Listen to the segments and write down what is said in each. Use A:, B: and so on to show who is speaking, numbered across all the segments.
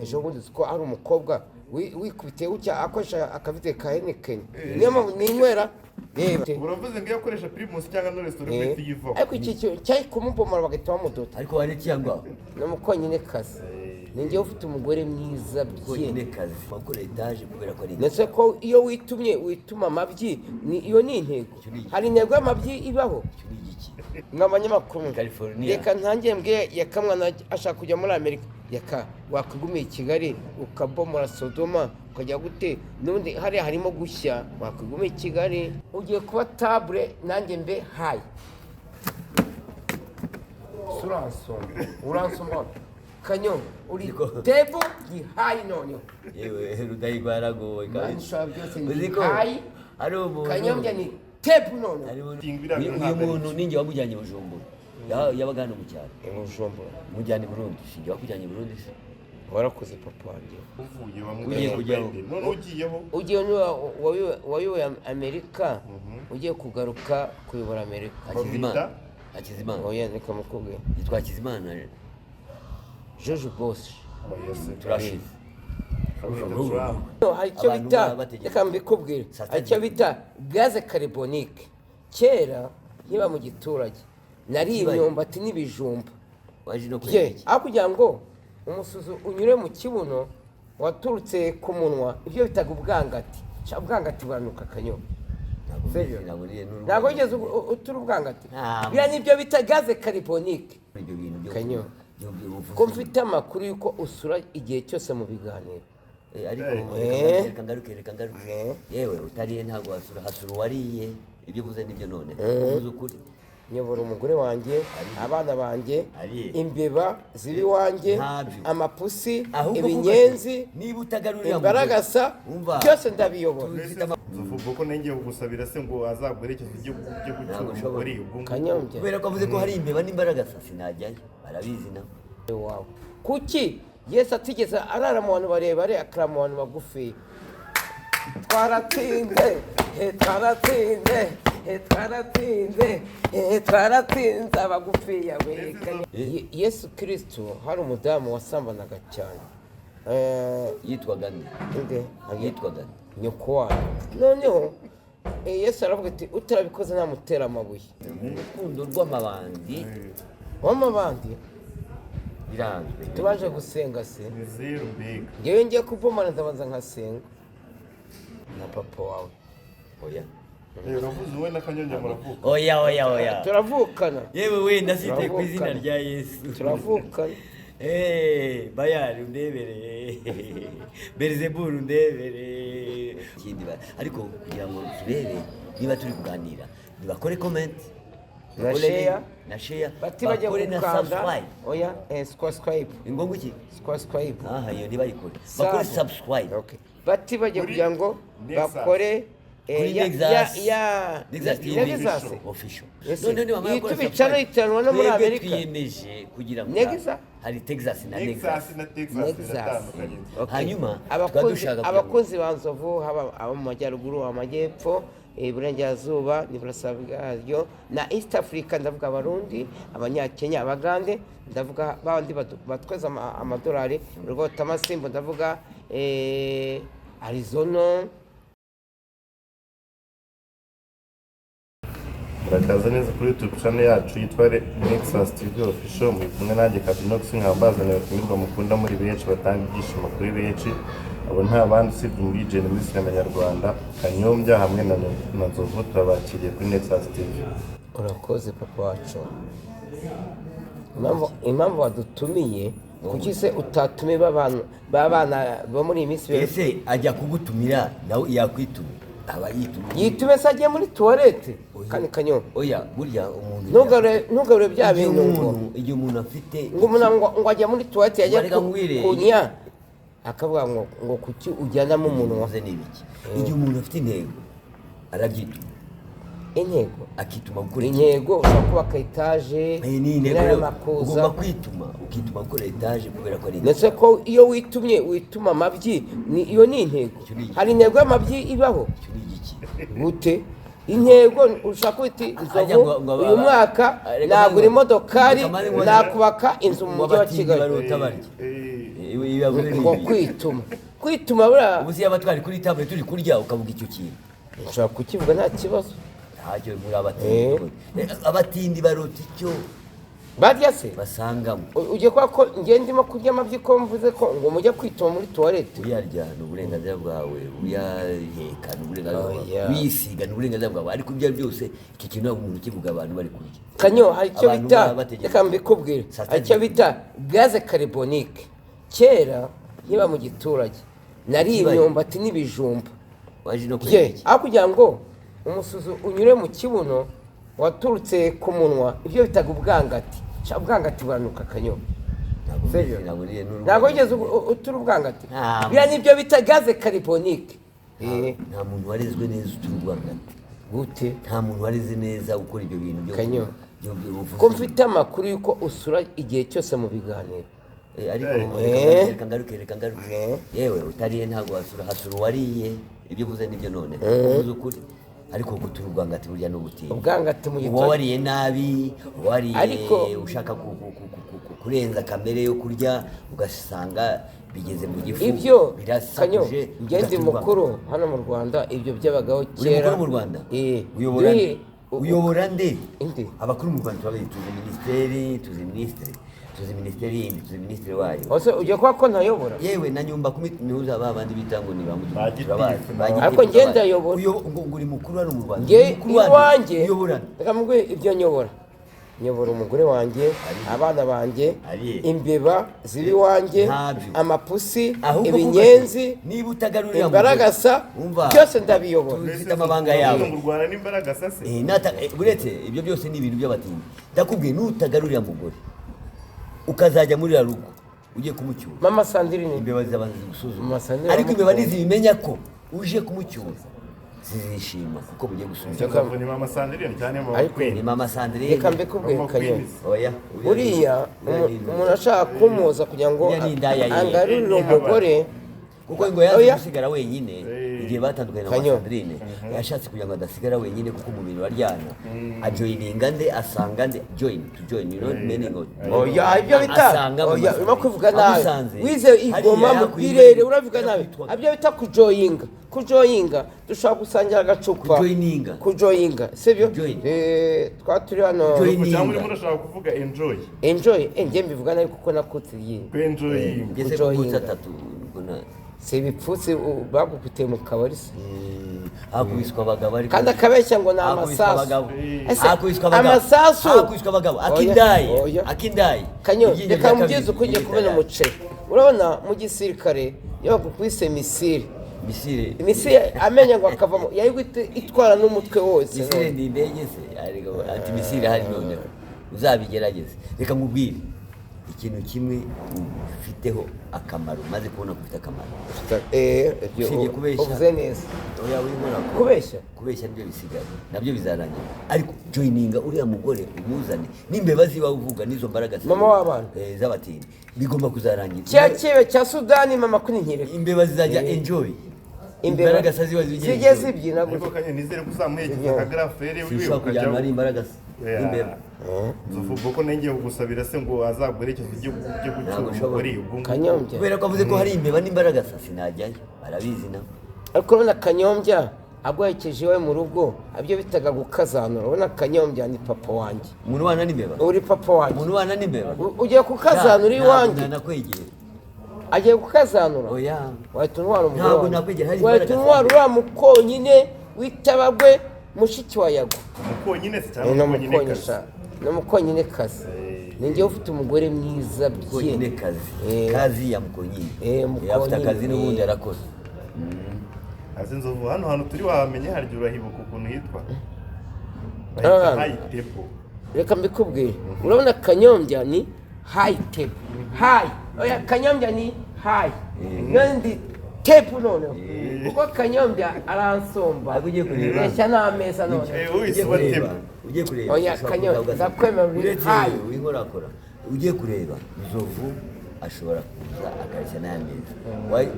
A: Ejo bundi uzi ko hari umukobwa wikubitiye gutya akoresha akavide ka Heineken? Niyo mpamvu ninywera, reba.
B: Uravuze ngo iyo akoresha Primus cyangwa Knowless, uri guhita uyivaho.
A: Ariko iki cyari kumubomora, bagahita bamudoda.
C: Ariko waretse cyangwa?
A: Ni umukonyine kazi, ni njyewe ufite umugore mwiza bye.
C: Konyine kazi wakora etaje kubera ko ari
A: Ndetse ko iyo witumye wituma amabyi, iyo ni intego. Hari intego y'amabyi ibaho?
C: Icyo ni igiki?
A: Ni abanyamakuru.
C: California.
A: Reka ntangiye mbwiye Yakamwana ashaka kujya muri Amerika. Yaka, wakwigumiye i Kigali ukabomora Sodoma, ukajya gute n'ubundi hariya harimo gushya? Wakwigumiye i Kigali, ugiye kuba table nanjye mbe high. Uransoma, uransoma Kanyo, uri table ni high noneho.
C: Yewe, Rudahigwa yaragowe.
A: Mani, ushobora byose, ni
C: Uzi ko
A: high.
C: hari umuntu
A: Kanyombya ni table noneho.
C: hari umuntu-
B: Biriya
C: uyu
B: bintu
C: uyu
B: ntabwo ari
C: muntu
B: byo.
C: ninjye wamujyanye i Bujumbura. Yabaga hano mu cyaro.
A: Bujumbura.
C: Mujyana i Burundi, sinjye wakujyanye i Burundi se?
A: Warakoze, papa wanjye.
B: Uvuye
C: Ugiye
B: bamwe
C: kujyaho.
B: none ugiyeho.
A: Ugiye niba wayoboye Amerika, ugiye kugaruka kuyobora Amerika.
C: Hakizimana.
B: Bamwita?
C: Hakizimana.
A: Oya, reka mukubwire.
C: Yitwa Hakizimana.
A: George Bush.
B: Oya se.
C: Turashize.
B: Bamwita Trump.
A: No, hari icyo
C: Abantu
A: bita
C: baba bategereje.
A: reka mbikubwire.
C: Saa sita
A: Hari icyo
C: z'ijoro.
A: bita gaz carbonique. Kera nkiba mu giturage nariye
C: Kibaye.
A: imyumbati n'ibijumba.
C: Waje no
A: Ye,
C: kureba iki?
A: aho kugira ngo umusuzu unyure mu kibuno waturutse ku munwa, ibyo bitaga ubwangati. Sha, ubwangati buranuka, Kanyo.
C: Ntabwo
A: Sibyo?
C: ntabwo niriye n'uruhu.
A: Ntabwo wigeze utura ubwangati?
C: Ntabwo.
A: Biriya nibyo bita gaz carbonique.
C: Ibyo bintu byo
A: Kanyo.
C: byo
A: Ko mfite amakuru y'uko usura igihe cyose mu biganiro.
C: Ariko reka ngaruke, reka ngaruke. Yewe, utariye ntabwo wasura, hasura uwariye. Ibyo uvuze nibyo, none uvuze ukuri.
A: Nyobora umugore wanjye, abana banjye,
C: Ari.
A: imbeba ziba iwanjye,
C: Ntabyo.
A: amapusi,
C: Ahubwo
A: ibinyenzi,
C: kuko niba utagarurira
A: imbaragasa,
C: umva
A: byose ndabiyobora.
C: Dufite
B: Nzovu, ubwo ko ngiye kugusabira se ngo azaguherekeze ujye gucyura
C: Ntabwo ushobora.
B: umugore, ubwo ngubwo.
A: Kanyombya.
C: Kubera ko avuze ko hari imbeba n'imbaragasa, sinajyayo, barabizi nabo.
A: Wawe, kuki Yesu atigeze arara mu bantu barebare, akarara mu bantu bagufi? Twaratsinze, twaratsinze, twaratsinze, twaratsinze abagufiya we. Yesu Kirisito, hari umudamu wasambanaga cyane.
C: Yitwaga nde?
A: Inde?
C: Yitwaga nde?
A: Nyoko wanyu. Noneho Yesu aravuga ati: "Utarabikoze namutera amabuye."
C: Urukundo rw'amabandi.
A: W'amabandi.
C: Biranzwe.
A: Tubanje gusenga se?
B: Ni zeru mbega.
A: Ngewe ngiye kuvomana, ndabanza nkasenga na papa wawe.
C: Oya.
B: Uravuze wowe na Kanyombya muravuka.
C: Oya, oya, oya.
A: Turavukana.
C: Yewe we, ndasitaye ku izina
A: Turavukana.
C: rya Yesu.
A: Turavukana.
C: Bayari undebere, Beelzebul undebere. Ikindi ariko kugira ngo turebe niba turi kuganira, nibakore comment
A: Na
C: bakore
A: share.
C: Na share.
A: Batibajya
C: bakore na
A: gukanda.
C: subscribe.
A: Oya, subscribe.
C: Ni ngombwa iki?
A: Subscribe.
C: Aha, iyo ntibayikore, bakore subscribe.
A: Okay. Batibajya
B: Kuri
A: kugira ngo
B: Nexus.
A: bakore
C: Kuri
A: ya
C: Nexus.
A: ya
C: Nexus TV.
A: Nexus.
C: Official.
A: Ese,
C: None nibamara
A: iyi
C: gukora
A: YouTube channel
C: subscribe,
A: iteranwa no muri
C: twebwe
A: Amerika.
C: twiyemeje kugira ngo
A: Nexus?
C: Hari Texas na
B: Nexus
C: Nexus.
B: na Texas
A: Nexus.
B: biratandukanye.
A: Okay.
C: Hanyuma tukaba
A: abakunzi
C: dushaka kugira ngo-
A: abakunzi ba Nzovu, haba abo mu majyaruguru, amajyepfo, iburengerazuba n'iburasirazuba bwaryo na East Africa, ndavuga Abarundi, Abanyakenya, Abagande, ndavuga babandi batweza amadolari rwotamasimbo, ndavuga Arizona.
B: Murakaza neza kuri YouTube channel yacu yitwa Nexus TV Official. Muri kumwe nanjye Kabinox, nkaba mbazaniye abatumirwa mukunda muri benshi, batanga ibyishimo kuri benshi. Abo nta bandi usibye umubijeni muri sinema nyarwanda Kanyombya hamwe na Nzovu. Turabakiriye kuri Nexus TV.
A: Urakoze, papa wacu. Impamvu wadutumiye, kuki se utatumiye b'abana bo muri iyi minsi?
C: Ese ajya kugutumira nawe yakwitumira, aba yitumiye.
A: Yitume se agiye muri toilette?
C: Oya.
A: Kandi Kanyo,
C: Oya, burya umuntu
A: ntugarure bya
C: igihe
A: bintu ngo
C: igihe umuntu afite
A: ngo umuntu ngo ajya muri toilette, yajya
C: Reka nkwire.
A: kunya, akavuga ngo kuki ujyanamo umunwa?
C: Uvuze ni ibiki? Igihe umuntu afite intego arabyituma.
A: Intego?
C: Akituma gukora iki?
A: Intego ushobora kubaka etaje.
C: Ni intego
A: n'aya
C: rero.
A: makuza.
C: Ugomba kwituma, ukituma gukora etaje kubera ko ari intego.
A: Ndetse ko iyo witumye wituma amabyi, iyo ni intego.
C: Icyo ni igiki?
A: Hari intego y'amabyi ibaho?
C: Icyo ni igiki?
A: Gute intego? Ushaka kwita
C: Ajya
A: Inzovu
C: ngo
A: uyu mwaka
C: reka
A: nagura
C: mani
A: imodokari,
C: reka mani
A: nakubaka inzu mu
C: ngo
A: mujyi wa
C: abatindi
A: Kigali.
C: barota barya. Iyo yavuze ni
A: Ngo
C: ibi.
A: kwituma, kwituma buriya.
C: Ubu se yaba twari kuri table turi kurya ukavuga icyo kintu?
A: Nshobora kukivuga, nta kibazo.
C: Ntacyo, muri abatindi. Abatindi barota icyo
A: Barya se?
C: basangamo.
A: Ugiye kuba ko njye ndimo kurya amabyi, ko mvuze ko ngo mujye kwituma muri toilette?
C: Uyarya ni uburenganzira bwawe, uyaheka ni uburenganzira bwawe,
A: Oya.
C: uyisiga ni uburenganzira bwawe, ariko ibyo ari byose icyo kintu ntabwo umuntu ukivuga abantu bari kurya.
A: Kanyo, hari icyo
C: Abantu
A: bita,
C: baba bategereje.
A: reka mbikubwire,
C: Saa sita
A: hari icyo
C: z'ijoro.
A: bita gaz carbonique. Kera nkiba mu giturage nariye
C: Kibaye.
A: imyumbati n'ibijumba.
C: Waje no
A: Ye,
C: kurya iki?
A: aho kugira ngo umusuzu unyure mu kibuno waturutse ku munwa, ibyo bitaga ubwangati. Sha, ubwangati buranuka, Kanyo.
C: Ntabwo
A: Sibyo?
C: mbizi, ntabwo niriye n'urubuga.
A: Ntabwo wigeze utura ubwangati?
C: Ntabwo.
A: Biriya nibyo bita gaz carbonique.
C: Nta muntu warezwe neza utura ubwangati.
A: Gute?
C: Nta muntu wareze neza ukora ibyo bintu byo
A: Kanyo.
C: byo
A: Ko mfite amakuru y'uko usura igihe cyose mu biganiro?
C: Ariko reka ngaruke, reka ngaruke. Yewe, utariye ntabwo wasura, hasura uwariye. Ibyo uvuze nibyo none uvuze ukuri, ariko gutura ubwangati burya ni ubutindi.
A: Ubwangati mu
C: Uba
A: giturage.
C: wariye nabi, wariye ushaka kurenza kamere yo kurya, ugasanga bigeze mu gifu,
A: Ibyo, Kanyo,
C: birasakuje,
A: njye ndi
C: ugatura
A: mukuru hano mu Rwanda, ibyo byabagaho
C: Uri
A: kera.
C: mukuru mu Rwanda?
A: Eh.
C: Uyobora nde? Uyobora nde?
A: Inde?
C: Abakuru mu Rwanda turabizi, tuzi minisiteri, tuzi minisitiri, tuzi minisiteri yindi, tuzi minisitiri wayo.
A: Ose ugiye kuba ko ntayobora?
C: Yewe, na nyumba kumi ntuza ba bandi bita ngo ni ba mudugudu,
B: Ba gitifu
C: turabazi,
B: na
C: ba
B: ba-
C: gitifu
A: Ariko njye
C: turabazi.
A: ndayobora.
C: Ngo uri mukuru hano mu Rwanda?
A: Njye
C: Uri mukuru wande?
A: iwanjye.
C: Uyobora nde?
A: Reka mubwire ibyo nyobora. Nyobora umugore wanjye, abana banjye,
C: Ari.
A: imbeba ziba iwanjye,
C: Ntabyo.
A: amapusi,
C: Ahubwo vuga
A: ibinyenzi,
C: ati, niba utagarurira
A: imbaragasa,
C: umva,
A: byose ndabiyobora.
C: ufite amabanga yawe.
B: Ngo urwana n'imbaragasa se?
C: Uretse ibyo byose ni ibintu by'abatindi. Ndakubwiye, nutagarurira mugore ukazajya muri uriya rugo ugiye kumucyura,
A: Mama Sandrine.
C: imbeba zizabanza zigusuzuma.
A: Mama Sandrine
C: Ariko imbeba
A: aramukunda.
C: nizibimenya ko uje kumucyura, zizishima kuko mugiye gusuzuma.
B: Nzovu ni mama Sandrine cyane mama
A: Ariko-
B: Queen.
C: Ni mama Sandrine.
A: Reka mbikubwire,
B: Mama
A: Kanyo.
B: Queen.
C: Oya.
A: Buriya umuntu ashaka kumuza kugira ngo
C: Uriya ni indaya ye.
A: angarurire umugore.
C: Kuko ngo yaje
A: Oya.
C: gusigara wenyine igihe batandukanye na
A: Kanyo.
C: Sandrine, yashatse kugira ngo adasigara wenyine kuko umubiri uraryana, ajoyininga nde, asanga nde, join to join, you know meaning of
A: Oya, ibyo bita,
C: Asanga mu
A: oya,
C: masaka.
A: urimo kuvuga nabi.
C: Amusanze,
A: Wize
C: hariya
A: igoma mu birere, uravuga nabi.
C: yakwitwaga.
A: Ibyo bita kujoyinga, kujoyinga dushobora gusangira agacupa.
C: Kujoyininga.
A: Kujoyinga, sibyo?
C: Kujoin.
A: Twa turi hano.
C: Kujoin.
B: Cyangwa urimo urashaka kuvuga enjoy?
A: Enjoy, njye mbivuga nabi kuko nakutse iyi.
B: Enjoy.
C: Ngeze ku
A: Kujoyinga.
C: munsi atatu ubwo
A: Si ibipfutsi bagukutiye mu kabari se?
C: Hakubiswe abagabo ariko.
A: Kandi akabeshya ngo ni
C: Hakubiswe
A: amasasu.
C: abagabo.
A: Ese
C: Hakubiswe abagabo.
A: amasasu?
C: Hakubiswe abagabo.
A: Oya,
C: Akindaye.
A: oya.
C: Akindaye.
A: Kanyo,
C: Iryinyo
A: reka
C: rya
A: mubwize
C: kabiri,
A: uko ugiye
C: iryinyo
A: kubona
C: rya-
A: umuceri. Urabona mu gisirikare iyo bagukubise misile,
C: Misile.
A: misile amenyo ngo akavamo, yari guhita itwara n'umutwe wose.
C: Misile ni indege se? Ariko ati misile hari noneho uzabigerageze. Reka nkubwire ikintu kimwe ufiteho akamaro, maze kubona ko ufite akamaro.
A: Ibyo
C: Usibye kubeshya.
A: uvuze neza.
C: Oya, wibona ko
A: Kubeshya?
C: Kubeshya nibyo bisigaye, nabyo bizarangira, ariko joyininga uriya mugore umuzane n'imbeba ziba uvuga n'izo mbaraga
A: Mama w'abana.
C: Z'abatindi bigomba kuzarangira.
A: Cya kibe cya Sudani, mama kuri nkireka.
C: Imbeba zizajya enjoy.
A: Imbeba
C: Imbaraga ziba zigiye
A: zijye
C: enjoy.
A: zibyina
B: Ariko
A: gutya.
B: Kanyo, nizere ko uzamuherekeza akagarafere wiwe
C: Sinshobora kujyana
B: ukajya
C: ari imbaraga n'imbeba.
B: Nzovu, ubwo ko nengeye kugusabira se ngo azaguherekeze ujye gucyura
C: Ntabwo ushobora.
B: umugore ubwo ngubwo.
A: Kanyombya.
C: Kubera ko avuze ko hari imbeba n'imbaraga, sinajyayo, barabizi nabo.
A: Ariko urabona Kanyombya aguherekeje iwe mu rugo, ibyo bitaga gukazanura. Urabona Kanyombya ni papa wanjye.
C: Umuntu ubana n'imbeba.
A: Uri papa wanjye.
C: Umuntu ubana n'imbeba.
A: Ugiye kukazanura iwanjye?
C: Nakwegera.
A: Agiye gukazanura.
C: Oya.
A: Wahita untwara umugore
C: Ntabwo
A: wanjye.
C: nakwegera, hari
A: Wahita
C: imbaraga
A: untwara uriya mukonyine w'itabagwe, mushiki wa Yago.
B: Mukonyine se cyangwa
A: Ni
B: mukonyine
A: umukonyine
B: kazi?
A: sha, ni umukonyine kazi. Ni njyewe ufite umugore mwiza bye.
C: Mukonyine kazi. Kazi ya mukonyine.
A: Mukonyine.
C: Afite akazi n'ubundi arakoze.
B: Ase Nzovu, hano hantu turi wahamenye harya, urahibuka ukuntu hitwa?
A: Ah.
B: Bahita high table.
A: Reka mbikubwire, urabona Kanyombya ni high table, high, oya, Kanyombya ni high, none ndi table noneho kuko Kanyombya aransumba.
C: Ariko ugiye kureba.
A: Reshya n'ameza none.
B: Wese
C: Ugiye
B: uba
C: kureba,
B: table.
C: ugiye kureba,
A: Oya,
C: ushobora
A: Kanyo,
C: kuza ugasanga-
A: ndakwemera uri
C: Uretse
A: high.
C: winkorakora, ugiye kureba Nzovu ashobora kuza akareshya n'ameza.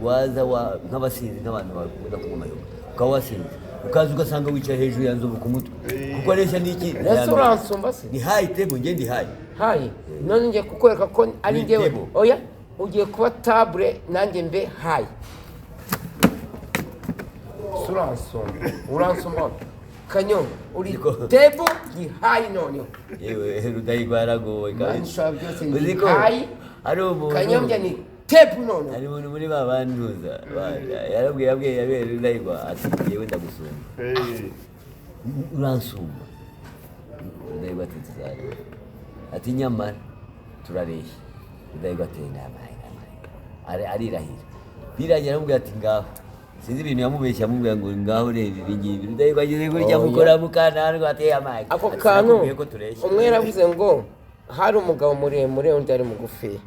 C: Waza nk'abasinzi, nk'abantu bakunda kunywa amayoga, ukaba wasinze ukaza ugasanga wicaye hejuru ya Nzovu ku mutwe kuko areshya n'iki?
A: Ese uransumba se?
C: Ni high table, njye ndi high.
A: High, none ngiye kukwereka ko ari
C: Uri
A: njyewe.
C: table.
A: Oya. Ugiye kuba table, nanjye mbe high. Uransumba, uransumba Kanyo, uri
C: Niko.
A: Table ni high noneho.
C: Yewe, Rudahigwa yaragowe.
A: Mani ushobora byose ni
C: Uzi ko
A: high.
C: ari umuntu
A: Kanyombya ni table noneho.
C: Hari umuntu muri ba banduza yarabwiye, yabwiye Rudahigwa ati: "Yewe, ndagusumba." "Uransumba." Rudahigwa ati: "Tuzareba." Ati: "Nyamara turareshya." Rudahigwa ati: "Namaye, namaye." Arirahira, birangira aramubwira ati: "Ngaho." Sinzi ibintu yamubeshya, amubwira ngo: "Ngaho reba ibi ngibi." Rudahigwa ageze gutya,
A: Oya.
C: amukora mu kananwa, ati: "Amaye."
A: Ako
C: Ati:
A: kantu
C: "Sinakubwiye ko tureshya?"
A: Umwe yaravuze ngo hari umugabo muremure, undi ari mugufiya.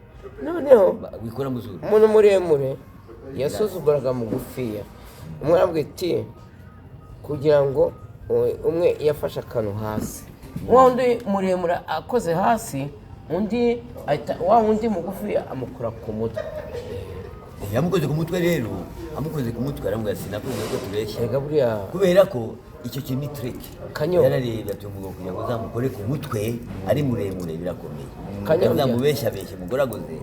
A: Noneho
C: Wikora mu zuru.
A: umuntu muremure yasuzuguraga mugufiya. Umwe arabwira ati kugira ngo umwe yafashe akantu hasi, wa wundi muremure akoze hasi, undi ahita, wa wundi mugufi amukora ku mutwe.
C: Yamukoze ku mutwe rero, amukoze ku mutwe aramubwira ati: "Sinakubwiye ko tureshya?"
A: Erega buriya
C: Kubera ko icyo kintu ni trick.
A: Kanyo.
C: Yararebye ati: "Umugabo kugira ngo uzamukore ku mutwe ari muremure birakomeye."
A: Kanyombya.
C: Uzamubeshyabeshye, mugoragoze,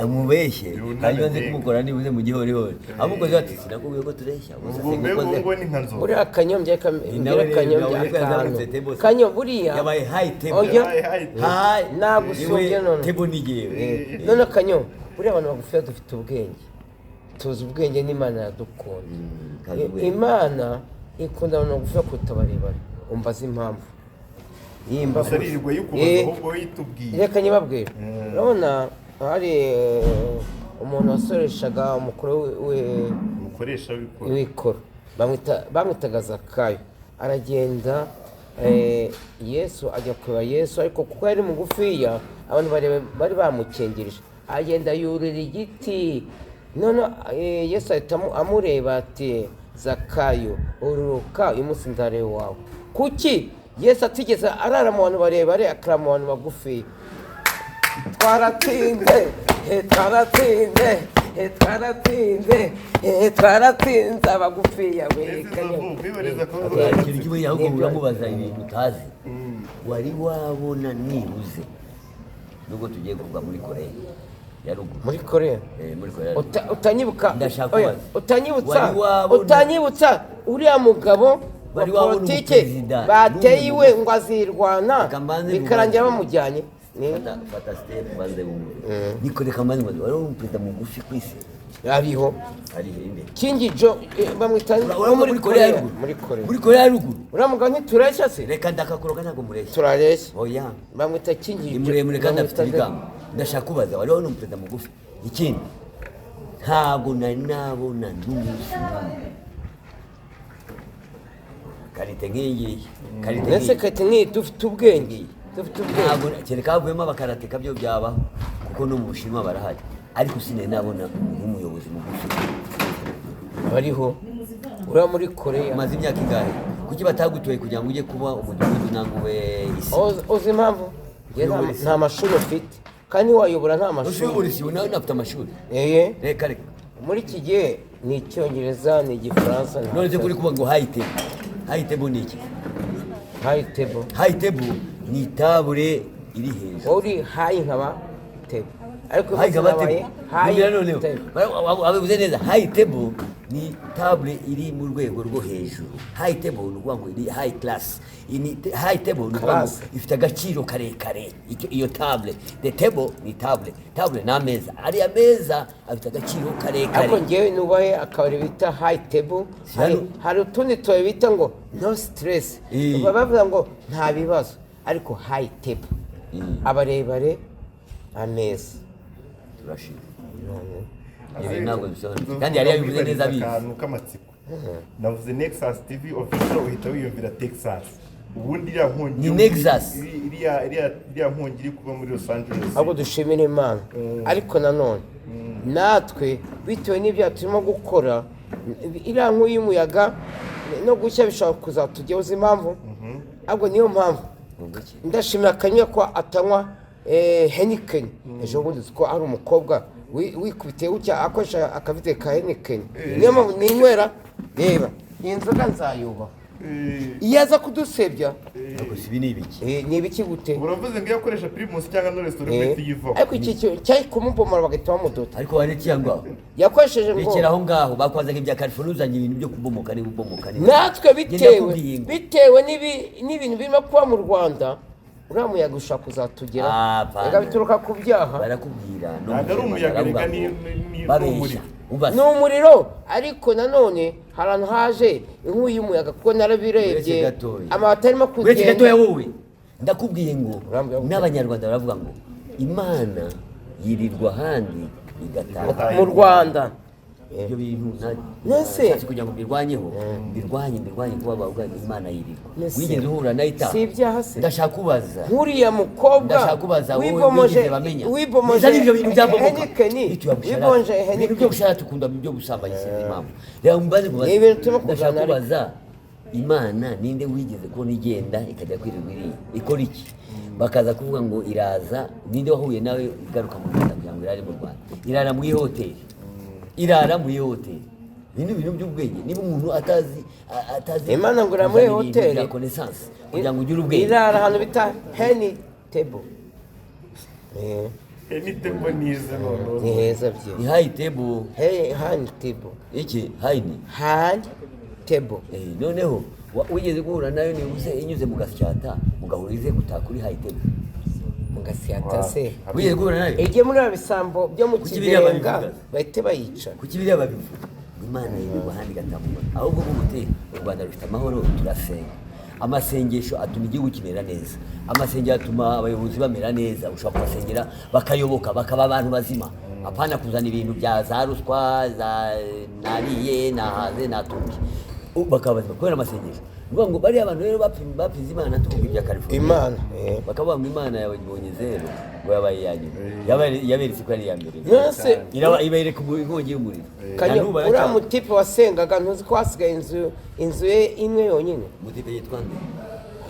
C: amubeshye.
B: Yuname.
C: Hanyuma aze
B: Mbega.
C: kumukora nibuze mu gihorihori, amukoze ati: "Sinakubwiye ko tureshya?" Gusa
B: Ubwo mbega
C: singukoze.
B: ubwo ni nka Nzovu.
A: Buriya Kanyombya, reka
C: Ni nawe
A: mbwire
C: rero,
A: Kanyombya
C: nawe rero
A: akantu.
C: yazamutse table se.
A: Kanyo, buriya
C: Yabaye high table.
A: Oya.
B: High, high.
C: High.
A: Nagusumbye
C: Niwe
A: none.
C: Table ni jyewe.
A: None Kanyo, buriya abantu bagufiya dufite ubwenge, tuzi ubwenge n'Imana iradukunda.
C: Kazi ubwenge.
A: Imana ikunda abantu bagufiya kuruta barebare. Umbaze impamvu yimba.
B: Gusa aririrwa yikubaza, ahubwo yitubwiye.
A: Reka nyibabwire. Urabona hari umuntu wasoreshaga umukuru
B: Umukoresha w'ikoro.
A: w'ikoro, bamwitaga Zakayo. Aragenda, Yesu ajya kureba Yesu, ariko kuko yari mugufiya abantu bari bamukengereje, agenda yurira igiti. None Yesu ahita amureba ati: "Zakayo, ururuka, uyu munsi ndareba iwawe." Kuki Yesu atigeze arara mu bantu barebare, akarara mu bantu bagufiya? Twaratsinze, twaratsinze, twaratsinze, twaratsinze abagufiya we.
B: Ese
A: Kanyo.
B: Nzovu, kwibariza ko
C: Ikintu kimwe ahubwo uramubaza ibintu utazi. Wari wabona nibuze, nubwo tugiye kuva muri Koreya ya Ruguru?
A: Muri Korea?
C: Muri Koreya ya Ruguru.
A: Utanyibuka.
C: Ndashaka
A: Oya,
C: kubaza.
A: utanyibutsa.
C: Wari wabona-
A: Utanyibutsa uriya mugabo wa
C: Wari wabona
A: politike
C: umuperezida
A: bateye iwe
C: n'umwe
A: ngo azirwana,
C: Reka mbanze
A: bikarangira
C: nkubaze.
A: bamujyanye.
C: Fata, fata step, mbanze wumve. Niko, reka mbanze nkubaze. Wari wabona umuperezida mugufi ku isi?
A: Ariho.
C: Ari imbere.
A: Kingi Jo, bamwita
C: Urabona muri Koreya ya Ruguru.
A: Muri Korea.
C: Muri Koreya ya Ruguru.
A: Uriya mugabo ntitureshya se?
C: Reka, ndakakoroka, ntabwo mureshya.
A: Turareshya.
C: Oya.
A: Bamwita Kingi
C: Ni
A: Jo.
C: muremure kandi afite
A: Bamwita-
C: ibigango. Ndashaka kubaza, wari wabona umuperezida mugufi? Ikindi, ntabwo nari nabona n'umunsi n'umwe qualité nk'iyi ngiyi, qualité
A: Ndetse
C: nk'iyi.
A: kati nk'iyi, dufite ubwenge, dufite ubwenge.
C: Ntabwo, kereka havuyemo abakarateka byo byabaho, kuko no mu Bushinwa barahari, ariko sinari nabona umuntu w'umuyobozi mugufi.
A: Bariho, uriya muri Korea.
C: Umaze imyaka ingahe? Kuki batagutoye kugira ngo ujye kuba umudugudu nangwa ube isi?
A: Uzi impamvu? Njye
C: Uyobora isi.
A: nta mashuri mfite, kandi wayobora nta mashuri.
C: Ushobora isi, nawe unafite amashuri.
A: Eye.
C: Reka, reka.
A: Muri iki gihe ni Icyongereza, ni Igifaransa, nta
C: None se kuri kuvuga ngo high table, high table ni iki?
A: High table.
C: High table ni table iri hejuru.
A: Wowe uri high, nkaba table, ariko uyu
C: High
A: munsi
C: nkaba
A: nabaye
C: table.
A: high
C: Mbwira noneho.
A: table.
C: Abivuze neza. High table ni table iri mu rwego rwo hejuru. High table ni ukuvuga ngo iri high class. Iyi ni high table, ni ukuvuga ngo
A: Class.
C: ifite agaciro karekare. Iyo table, the table ni table, table ni ameza, ariya meza afite agaciro karekare.
A: Ariko ngewe nubahe akabari bita High Table.
C: Si hano-
A: Hari utundi tubari bita ngo No Stress. Baba bavuga ngo nta bibazo, ariko high table, abarebare, ameza.
C: Turashima ibi ntabwo bisobanutse kandi yari yabivuze neza abizi.
B: Akantu k'amatsiko: navuze Nexus TV Official, uhita wiyumvira Texas. Ubundi iriya nkongi
C: Ni
B: yo
C: Nexus.
B: Iriya nkongi iri kuba muri Los Angeles.
A: Ahubwo dushimire Imana, ariko nanone natwe bitewe n'ibyaha turimo gukora, iriya nkubi y'umuyaga no gushya bishobora kuzatujyaho. Uzi impamvu? Ahubwo niyo mpamvu
C: Ubwo iki?
A: ndashimira Kanywa ko atanywa Heineken. Ejo bundi uzi ko ari umukobwa wikubitiye gutya akoresha akavide ka Heineken. Niyo mpamvu ninywera, reba iyi nzoga nzayubaha. Iyo aza kudusebya,
C: Ariko si ibi ni ibiki?
A: Ni ibiki gute?
B: Uravuze ngo iyo akoresha Primus cyangwa Knowless uri guhita uyivaho.
A: Ariko iki cyari kumubomora bagahita bamudoda.
C: Ariko warekeye ngaho.
A: Yakoresheje ngo
C: Rekera aho ngaho, bakwazaga ibya California, uzanye ibintu byo kubomoka niba ubomoka niba.
A: Natwe
C: Ngenda
A: bitewe
C: kubwiye ngo-
A: bitewe n'ibintu birimo kuba mu Rwanda, uriya muyaga ushobora kuzatugera.
C: Ah, pana.
A: Reka, bituruka ku byaha.
C: Barakubwira no
B: Ntabwo ari
C: mu
B: umuyaga,
C: baravuga
B: reka
C: ngo
B: ni
C: babeshya.
B: umuriro.
C: Umva se.
A: Ni umuriro, ariko nanone hari ahantu haje inkubi y'umuyaga, kuko narabirebye,
C: Uretse gatoya.
A: amabati arimo
C: Uretse
A: kugenda.
C: gatoya wowe, ndakubwiye ngo
A: Urambwira gute?
C: n'Abanyarwanda baravuga ngo Imana yirirwa ahandi igataha
A: mu Rwanda.
C: Ibyo bintu
A: Nese.
C: nashatse kugira ngo mbirwanyeho, mbirwanye kuba bavuga ngo Imana yirirwa.
A: Nese.
C: Wigeze uhura nayo itaha?
A: Si ibyaha se?
C: Ndashaka kubaza.
A: Nk'uriya mukobwa
C: Ndashaka kubaza wowe,
A: wibomoje
C: wigeze bamenya
A: wibomoje
C: Bizana ibyo bintu byabomoka.
A: Heineken,
C: Bituye busharati.
A: wibomoje
C: Ibintu
A: Heineken.
C: byo busharati ukunda byo busambanyi, sinzi impamvu. Reka mbaze kubaza.
A: Ni ibintu turimo
C: Ndashaka
A: kuganira.
C: kubaza, Imana ninde wigeze kubona igenda ikajya kwirirwa iriya ikora iki, bakaza kuvuga ngo iraza? Ninde wahuye nawe igaruka mu Rwanda kugira ngo irare mu Rwanda? Irara muri hoteli, irara muri hoteli. Ibi ni ibintu by'ubwenge, niba umuntu atazi atazi
A: Imana ngo irara muri
C: kuzana ibintu
A: hoteli?
C: bya connaissance kugira ngo ugire ubwenge.
A: Irara ahantu bita heni table.
B: Ni table nize noneho.
A: Ni heza bye.
C: Ni high table.
A: Hey, hand table.
C: Iki hayini?
A: Hand table.
C: Noneho wigeze guhura nayo nibuze inyuze mu Gasyata, mugahura ize gutaha kuri high table?
A: Mu Gasyata se?
C: Wigeze guhura nayo?
A: Igiye muri ba bisambo byo mu
C: Kuki biriya
A: Kibenga,
C: babivuga?
A: bahite bayica.
C: Kuki biriya babivuga ngo Imana yirirwa ahandi igataha? Ahubwo bugute u Rwanda rufite amahoro, turasenga. Amasengesho atuma igihugu kimera neza, amasengesho atuma abayobozi bamera neza. Ushobora kubasengera bakayoboka, bakaba abantu bazima, apana kuzana ibintu bya za ruswa, za nariye nahaze natumbye. Bakaba bazima kubera amasengesho. Ni ukuvuga ngo bariya bantu rero bapinze Imana, tuvuga ibya California.
A: Imana,
C: Bakavuga ngo Imana yabonye zero, ngo yabaye iya nyuma. Yaberetse ko ari iya mbere.
A: Nonese
C: Ibereka inkongi y'umuriro.
A: Kanyo,
C: Na n'ubu
A: uriya
C: baracyari.
A: mutipe wasengaga, ntuzi ko hasigaye inzu ye imwe yonyine?
C: Mutipe yitwa nde?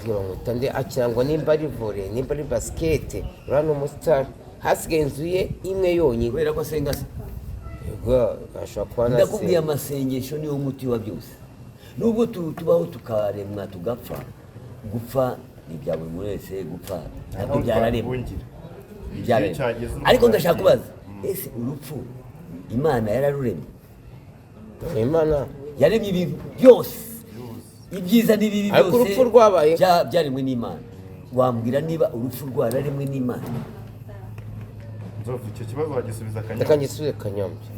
A: Harya bamwita nde? Akina ngo nimba ari volley, nimba ari basket, uriya ni umusitari, hasigaye inzu ye imwe yonyine.
C: Kubera ko asenga se?
A: Yego, ashobora kuba
C: Ndakubwiye,
A: anasenga.
C: amasengesho niwo muti wa byose. Nubwo tubaho tukaremwa tugapfa, gupfa ni ibya buri muntu wese, gupfa ntabwo
B: Aho
C: byararemwe.
B: twahungira. Igihe
C: Byararemwe.
B: cyageze urumva
C: Ariko ndashaka
B: aragiye.
C: kubaza, ese urupfu Imana yararuremye?
A: Imana
C: Yaremye ibintu byose, ibyiza n'ibibi
A: Ariko
C: byose.
A: urupfu rwabaye.
C: Byaremwe n'Imana. Wambwira niba urupfu rwararemwe n'Imana?
B: Nzovu, icyo kibazo wagisubiza
A: Reka
B: Kanyombya.
A: ngisubize Kanyombya.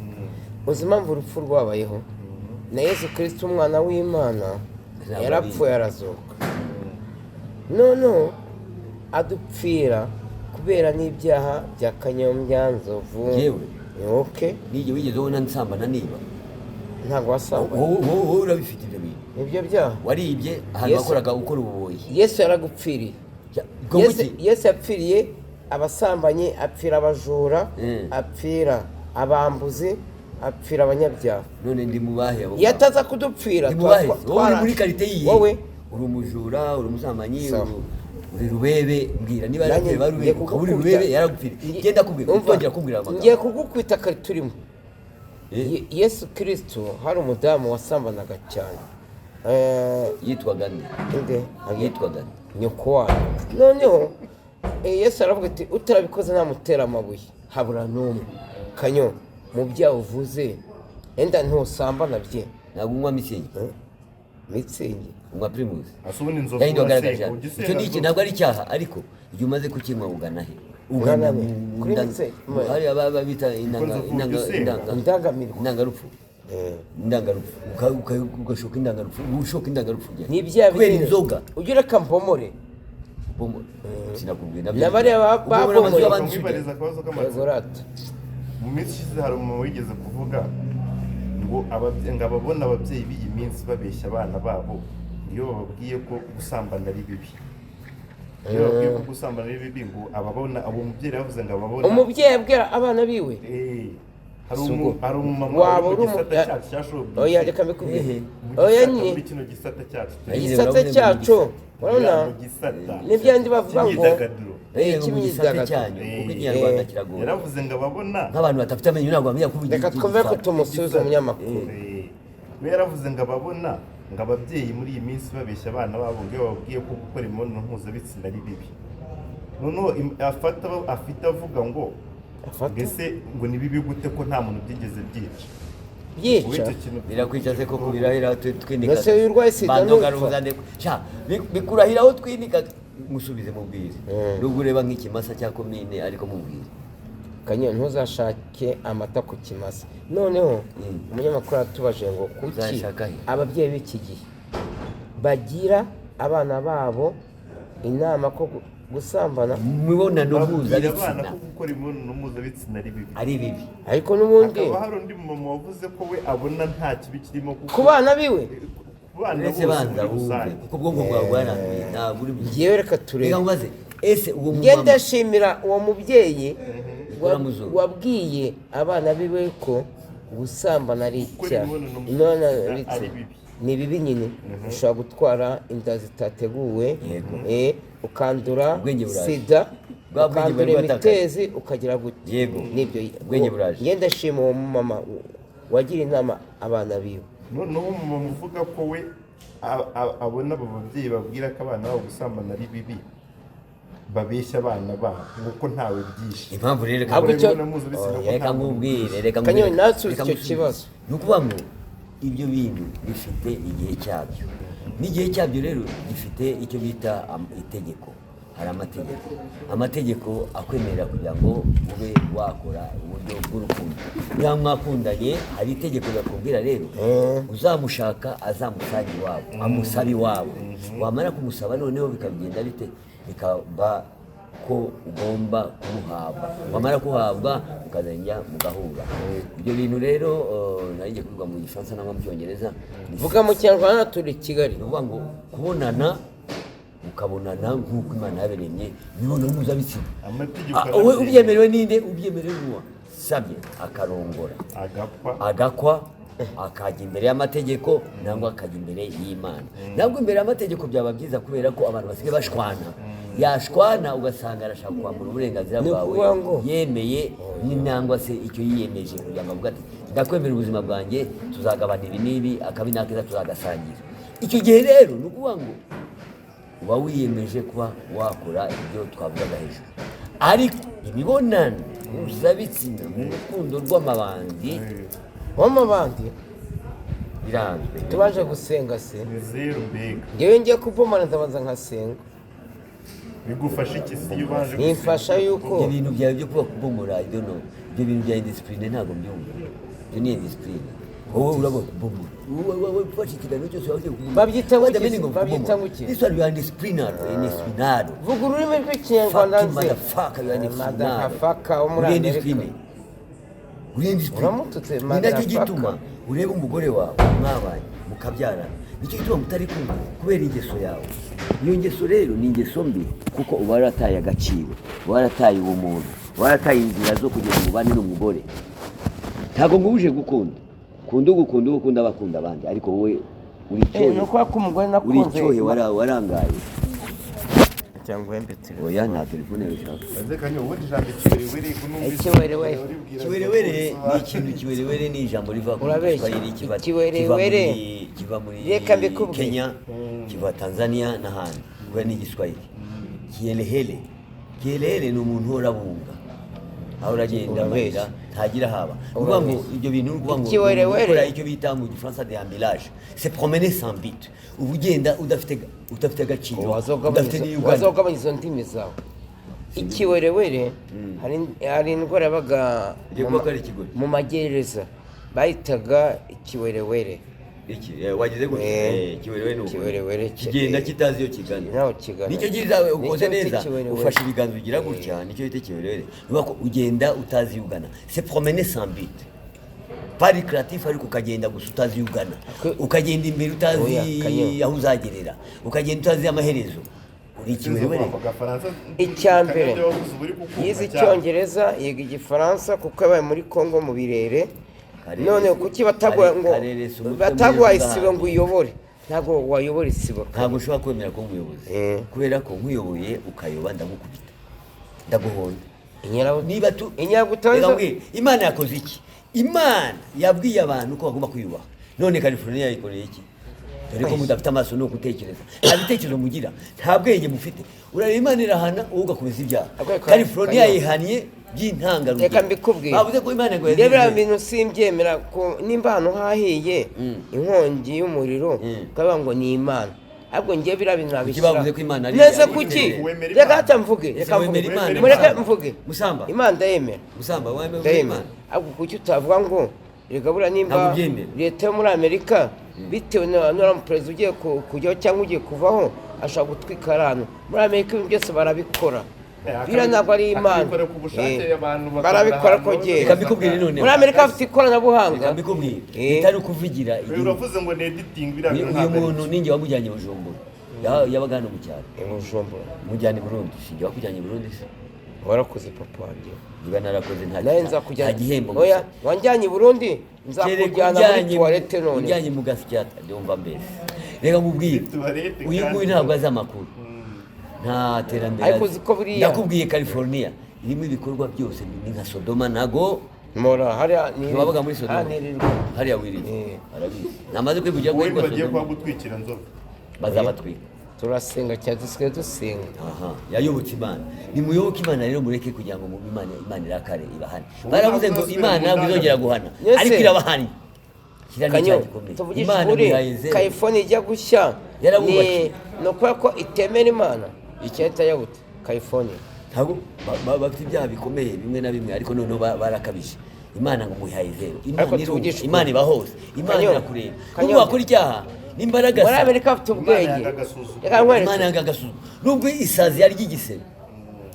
A: Uzi impamvu urupfu rwabayeho? Na Yesu Kirisito umwana w'Imana
C: Ntabwo
A: yarapfuye arazuka, noneho adupfira kubera n'ibyaha bya Kanyombya, Nzovu.
C: Yewe.
A: Ni wowe.
C: Nige wigeze ubona nsambana niba?
A: Ntabwo wasambanye.
C: Wowe urabifite ibyo bintu.
A: Nibyo byaha.
C: Waribye ahantu wakoraga ukora ububoyi.
A: Yesu yaragupfiriye.
C: Ubwo buki?
A: Yesu yapfiriye abasambanyi, apfira abajura, apfira abambuzi, apfira abanyabyaha.
C: None ndi mu bahe abo?
A: Iyo ataza kudupfira,
C: Ndi mu bahe? Wowe uri muri karite yihe?
A: Wowe
C: Uri umujura, uri umusambanyi,
A: Sawa.
C: uri rubebe. Mbwira niba
A: Nanjye
C: yarapfiriye ba rubebe,
A: ngiye
C: ukaba uri
A: kugukubita.
C: rubebe yaragupfiriye. Genda kubwira,
A: Umva,
C: utongera kumbwira amagambo.
A: ngiye kugukubita kare turimo. Yesu Kirisito, hari umudamu wasambanaga cyane.
C: Yitwaga nde?
A: Inde?
C: Yitwaga nde?
A: Nyoko wayo. Noneho Yesu aravuga ati: "Utarabikoze namutera amabuye." Habura n'umwe. Kanyo, mu byaha uvuze, enda ntusambana bye?
C: Ntabwo unywa Mützig?
A: Mützig.
C: Unywa Primus?
B: Ase ubundi Nzovu
C: Yahindi wagaragaje
B: urasenga,
C: hano.
B: ujya
C: Icyo ni iki?
B: usenga?
C: Ntabwo ari icyaha, ariko igihe umaze kukinywa ugana he? Ugana
A: Ugana he?
C: mu
A: Kuri Mützig?
C: hariya bita inanga
B: Nzovu,
C: inanga
B: ujya usenga?
A: Indangamirwa.
C: Indangarupfu. Indangarupfu. Ugashoka indangarupfu, ushoka indangarupfu ujya
A: Ni ibyaha
C: kubera
A: binini.
C: inzoga.
A: Ujya ureka mbomore.
C: Bomo sinakubwiye nabyo.
A: Na bariya
C: Ubwo ubona amazu
A: babomoye.
C: y'abandi ujya.
B: Nkwibariza akabazo k'amatsiko.
A: Yego rata.
B: Mu minsi ishize hari umuntu wigeze kuvuga ngo ngo ababona ababyeyi b'iyi minsi babeshya abana babo iyo bababwiye ko gusambana ari bibi, iyo bababwiye ko gusambana ari bibi, ngo ababona abo mubyeyi yavuze ngo ababona
A: Umubyeyi abwira abana biwe.
B: Hari
A: Si ubwo.
B: hari umumama
A: Waba
B: uri
A: uri
B: mu gisata cyacu cya showbiz.
A: Oya, reka mbikubwire.
C: Ehe.
B: Mu
A: Oya,
B: gisata,
A: ni
B: muri kino gisata cyacu turi.
C: Ayize,
A: igisate
C: uravuze ngo
A: cyacu,
C: mu
A: urabona
B: Mu gisata
A: ni byandi bavuga ngo
B: cy'imyidagaduro.
C: Mu gisate
A: cy'imyidagaduro.
C: cyanyu, kuko Ikinyarwanda kiragoye.
B: Yaravuze ngo ababona
C: Nk'abantu badafite amenyo ntabwo bamenya kuvuga
A: Reka twumve ko tumusubiza umunyamakuru.
B: We yaravuze ngo ababona Ngo ababyeyi muri iyi minsi babeshya abana babo ngo iyo bababwiye ko gukora imibonano mpuzabitsina ari bibi, noneho afata afite avuga ngo
A: Afata?
B: mbese ngo ni bibi gute ko nta muntu byigeze byica?
A: Byica.
B: Wowe icyo kintu
C: Birakwica se koko? Birahira twinika.
A: Mbese iyo urwaye sida
C: Bandoga
A: ntupfa?
C: ruzande. Sha, bikurahira aho twinika. Musubize, mubwire. Nubwo ureba nk'ikimasa cya komine, ariko mubwire.
A: Kanyo, ntuzashake amata ku kimasa. Noneho umunyamakuru aratubajije ngo kuki
C: Uzashaka he?
A: ababyeyi b'iki gihe bagira abana babo inama ko gusambana
C: Imibonano
B: babwira abana
C: mpuzabitsina
B: ko gukora imibonano mpuzabitsina ari bibi.
C: Ari bibi.
A: Ariko n'ubundi
B: Hakaba hari undi mama wavuze ko we abona nta kibi kirimo kuko
A: ku bana biwe.
B: Ku bana
C: Uretse
B: bose
C: banza
B: muri
C: wumve,
B: rusange.
C: kuko ubwonko bwawe bwaranduye, ntabwo uri
A: Ngewe reka turebe.
C: Reka nkubaze, ese uwo
A: Njye
C: mumama
A: ndashimira uwo mubyeyi
C: Muzungu.
A: wabwiye abana biwe ko gusambana ari
B: Gukora
A: icyaha.
B: imibonano
A: Imibonano
B: mpuzabitsina ari bibi.
A: Ni bibi nyine, ushobora gutwara inda zitateguwe,
C: Yego.
A: ukandura
C: Ubwenge buraje.
A: sida,
C: Bwa bwenge
A: ukandura
C: bwari bwatakaye.
A: imitezi, ukagira gute.
C: Yego.
A: Nibyo.
C: Ubwenge buraje.
A: Njye ndashima uwo mumama wagira inama abana biwe.
B: Noneho umumama uvuga ko we abona abo babyeyi babwira ko abana babo gusambana ari bibi babeshya abana babo, kuko ntawe byishe.
C: Impamvu rero reka
A: Ahubwo icyo-
B: Imibonano mpuzabitsina ko
C: Oya, reka
B: nta muntu
C: nkubwire, reka
A: Kanyo,
C: nkubwire.
A: nasubize
C: Reka
A: icyo
C: ngusubize.
A: kibazo.
C: Ni ukuvuga ngo ibyo bintu bifite igihe cyabyo, n'igihe cyabyo rero gifite icyo bita itegeko. Hari amategeko akwemerera kugira ngo ube wakora uburyo bw'urukundo. Niba mwakundanye, hari itegeko ribakubwira rero: uzamushaka azamusange iwabo, amusabe iwabo. Wamara kumusaba, noneho bikagenda bite? Bikaba ko ugomba kumuhabwa. Wamara kuhabwa, mukazajya mugahura. Ibyo bintu rero, nari ngiye kubivuga mu Gifaransa nangwa mu Cyongereza.
A: Vuga mu Kinyarwanda, turi i Kigali.
C: Ni ukuvuga ngo kubonana, mukabonana nk'uko Imana yaberemye, imibonano mpuzabitsina.
B: Amategeko
C: Ah, wowe
B: arabyemera.
C: ubyemerewe ninde? Ubyemerewe n'uwasabye akarongora,
B: agapfa,
C: agakwa, akajya imbere y'amategeko nangwa akajya imbere y'Imana. Ntabwo imbere y'amategeko byaba byiza, kubera ko abantu basigaye bashwana. Yashwana ugasanga arashaka kwambura uburenganzira
A: Ni
C: bwawe
A: ukuvuga ngo-
C: yemeye nangwa se icyo yiyemeje, kugira ngo avuge ati: "Ndakwemera ubuzima bwanjye, tuzagabana ibi n'ibi, akabi n'akeza tuzagasangira." Icyo gihe rero ni ukuvuga ngo uba wiyemeje kuba wakora ibyo twavugaga hejuru. Ariko imibonano mpuzabitsina mu rukundo rw'amabandi
A: W'amabandi
C: biranzwe.
A: Tubanje gusenga se?
B: Ni zeru mbega.
A: Ngewe ngiye kubomana, ndabanza nkasenga.
B: Bigufasha iki si iyo ubanje
A: Bimfasha
B: gusenga?
A: yuko
C: Ibyo bintu byawe byo kuba kubomora, I don't know, ibyo bintu bya indiscipline ntabwo mbyumva. Ibyo ni indiscipline. Wowe urabona kubomora, wowe ufashe ikiganiro cyose waje kubomora.
A: Babyita
C: What the
A: ngo iki?
C: meaning of
A: Babyita
C: kubomora?
A: ngo iki?
C: This one, you are indisciplinado, indisciplinado.
A: Vuga ururimi rw'Ikinyarwanda
C: Fucking
A: nzi.
C: motherfucker, you are indisciplinado.
A: Motherfucker wo muri
C: Uri
A: Amerika.
C: indiscipline. Uri indiscipline.
A: Uramututse,
C: Ni nacyo
A: motherfucker.
C: gituma ureba umugore wawe mwabanye mukabyarana, nicyo gituma mutari kumwe, kubera ingeso yawe. Iyo ngeso rero ni ingeso mbi, kuko uba warataye agaciro, uba warataye ubumuntu, uba warataye inzira zo kugira ngo ubane n'umugore. Ntabwo ngubuje gukunda, kunda ugukunda, ugukunda abakunda abandi, ariko wowe uri
A: Eh, ni
C: cyohe.
A: ukuvuga ko umugore
C: Uri
A: nakunze
C: cyohe, warangaye.
A: Cyangwa uhembe telefone.
C: Oya, nta telefone yawe ushaka.
B: Ese Kanyo, ubundi ijambo ikiwerewere ko numvise
A: Ikiwerewere.
B: uribwira
C: Kiwerewere ni ikintu, kiwerewere ni ijambo riva ku
A: Urabeshya.
C: Giswahili,
A: Ikiwerewere.
C: kiva muri
A: Reka mbikubwire.
C: Kenya, kiva Tanzania n'ahandi, kubera ni Igiswahili. Kihelehele, kihelehele ni umuntu uhora abunga, aho uragenda
A: Urabeshya.
C: amarira ntagira haba. Ni ukuvuga ngo ibyo bintu, ni ukuvuga ngo
A: Ikiwerewere.
C: gukora icyo bita mu Gifaransa déambulage, c'est promener sans but. Uba ugenda udafite agaciro, udafite n'iyo ugana.
A: Wazogabanya izo ndimi zawe. Ikiwerewere, hari indwara yabaga
C: Igiye kuba ko ari ikigoryi.
A: mu magereza bayitaga ikiwerewere.
C: Iki wagize gutya. Kiwerewere ni uko.
A: Kiwerewere
C: kigenda kitazi iyo kigana.
A: Naho kigana.
C: Nicyo cyiza ukoze
A: Nicyo bita
C: neza.
A: ikiwerewere.
C: Ufashe ibiganza ugira gutya, nicyo bita ikiwerewere. Ni ko ugenda utazi iyo ugana, c'est promener sans but, pas récréatif, ariko ukagenda gusa utazi iyo ugana, ukagenda imbere utazi
A: Oya, Kanyo.
C: aho uzagerera, ukagenda utazi amaherezo. Uri ikiwerewere.
B: Agafaransa.
A: Icya mbere,
B: Kanyo, wavuze uba uri kukumva
A: yize
B: cyane.
A: Icyongereza, yiga Igifaransa, kuko yabaye muri Congo mu birere.
C: Karere
A: None kuki bataguha ngo
C: Karere si umutwe
A: bataguha
C: mwiza.
A: isibo ngo uyobore? Ntabwo wayobora isibo.
C: Ntabwo ushobora kwemera kuba umuyobozi, kubera ko nkuyoboye ukayoba, ndagukubita, ndaguhonda. Niba tu
A: Inyabutatu.
C: Reka mbwire, Imana yakoze iki? Imana yabwiye abantu ko bagomba kwiyubaha. None California yayikoreye iki? Dore ko mudafite amaso no gutekereza, nta bitekerezo mugira, nta bwenge mufite. Urareba Imana irahana, wowe ugakomeza ibyaha. California
A: Kanyo.
C: yihaniye by'intangarugero.
A: Reka mbikubwire.
C: Bavuze ko Imana ngo
A: Njye biriya
C: yazize.
A: bintu simbyemera ko nimba ahantu hahiye inkongi y'umuriro ukavuga ngo ni Imana, ahubwo njye biriya bintu nabishyira
C: Bavuze ko Imana ari-
A: neza
C: ari-
A: kuki?
B: Wemera
A: Reka
B: Imana?
A: hata mvuge.
C: Ese
A: Reka mvuge.
C: wemera Imana?
A: Mureke
C: Musamba.
A: mvuge.
C: Musamba.
A: Imana ndayemera.
C: Musamba, wemera
A: Ndayemera.
C: Imana?
A: Ahubwo kuki utavuga ngo reka buriya nimba
C: Ntabwo ubyemera.
A: leta yo muri Amerika bitewe na n'uriya muperezida ugiye kujyaho cyangwa ugiye kuvaho ashobora gutwika ahantu muri Amerika, ibintu byose barabikora. Biriya ntabwo ari Imana.
B: Akabikora ku bushake, abantu bakabura
A: Barabikora
B: ahantu
A: ko
B: baba.
A: gera
C: Reka mbikubwire noneho.
A: Muri Amerika bafite ikoranabuhanga.
C: Reka mbikubwire. Bitari ukuvugira
B: Uyu
C: igihugu.
B: uravuze ngo ni editing, biriya
C: Uyu
B: bintu
C: uyu
B: ntabwo ari
C: muntu
B: byo.
C: ninjye wamujyanye i Bujumbura. Yabaga hano mu cyaro.
A: Bujumbura.
C: Mujyana i Burundi, sinjye wakujyanye i Burundi se?
A: Warakoze, papa wanjye.
C: Niba narakoze, nta
A: Nawe
C: nta
A: nzakujyana.
C: gihembo
A: Oya,
C: gusa.
A: wanjyanye i Burundi,
C: Kereka
A: nzakujyana muri
C: ujyanye
A: tuwarete none.
C: Ujyanye mu gasyata, ndumva mbese. Reka mubwire.
B: Tuwarete
C: Uyu
B: kandi.
C: nguyu ntabwo azi amakuru. Nta terambere
A: Ariko
C: azi.
A: uzi ko buriya-
C: Ndakubwiye, California irimo ibikorwa byose, ni nka Sodoma nago.
A: Mora hariya ni
C: Ntiwabaga muri Sodoma?
A: Hariya nirirwa.
C: Hariya wirira. Arabizi. Namaze kwivugira ko
B: Wowe
C: yitwa
B: bagiye
C: Sodoma.
B: kuhagutwikira, Nzovu.
C: Bazabatwika.
A: Turasenga cyane, dusigaye dusenga.
C: Aha, yayobotse Imana. Nimuyoboke Imana rero, mureke kugira ngo Imana irakare ibahane.
B: Ubu
C: Baravuze
B: ntabwo
C: ngo
B: uzasubira
C: Imana
B: mu
C: ntabwo izongera
B: ndangagaciro.
C: guhana,
A: Mbese-
C: ariko irabahannye. Kiriya ni
A: Kanyo,
C: icyaha gikomeye.
A: tuvugishe
C: Imana
A: ukuri,
C: muyihaye zeru.
A: California ijya gushya
C: Yarabubakiye.
A: ni ukubera ko itemera Imana icyahita yabute California.
C: Ntabwo bafite ibyaha bikomeye bimwe na bimwe, ariko noneho barakabije. Imana ngo muyihaye zeru. Imana
A: Ariko
C: irumva,
A: tuvugishe ukuri.
C: Imana iba hose, Imana
A: Kanyo,
C: irakureba.
A: Kanyo.
C: Nubwo wakora icyaha n'imbaraga
A: Muri Amerika bafite ubwenge.
B: Imana yanga agasuzuguro.
A: Reka nkwereke.
C: Imana yanga agasuzuguro. Nubwo isazi yarya igisebe,